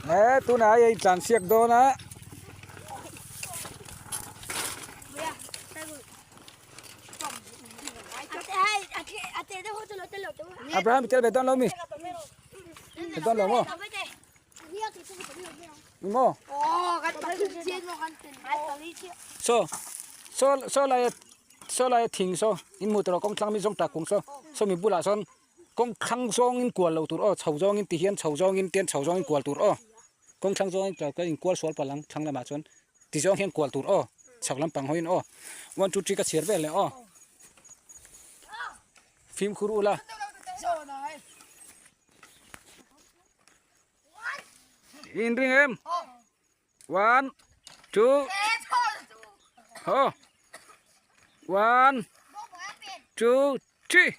E tunah hei a intlan siak dawn a. Abraham i tel ve dawn lo mi? Ve dawn lo maw? Ni maw? Saw saw saw lai saw lai thing saw in hmuh tur a kawng thlang mi zawng tak kung saw saw mi bulah sawn kawng thlang zawngin kual lo tur aw chho zawngin ti hian chho zawngin tian chho zawngin kual tur aw kawng thlang zawngin in kual sual palh ang thlang lamah chuan ti zawng hian kual tur aw chhak lampang hawiin aw one two three ka chhiar vel leh aw fimkhur ula. In ring em? One, two, ho. One, two, three.